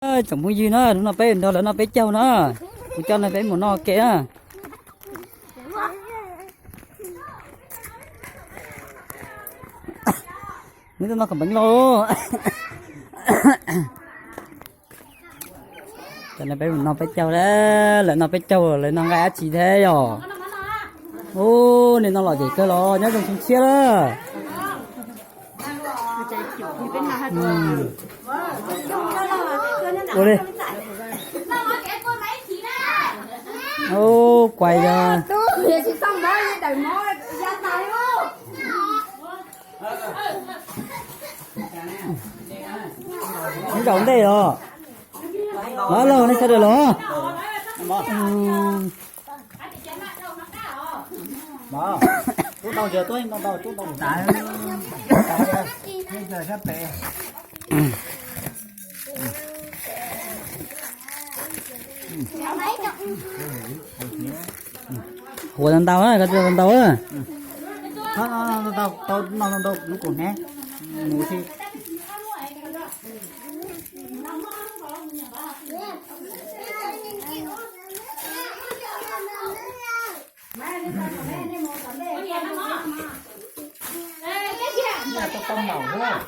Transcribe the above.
Tsoom phooj ywg na, hnub no peb nrog lawv noj peb caug na, kuv coj nej peb mus noj ke na. Neb tuaj noj khaub npeb lauj. Cov no peb mus noj peb caug, lawv noj peb caug lawv noj nqaij dab tsi thiab yom? Ub, nej noj lom zem kawg los nyob zoo xyoo tshiab lawm. Ua li. Ub, kuav yog. Neb zaum ntej los. Los lauj, nej sawv daws los. Huav ntau ntau na, koj tsis tau ntau. Tau no ntau lub kaus hniav mus xwb. Tau maum.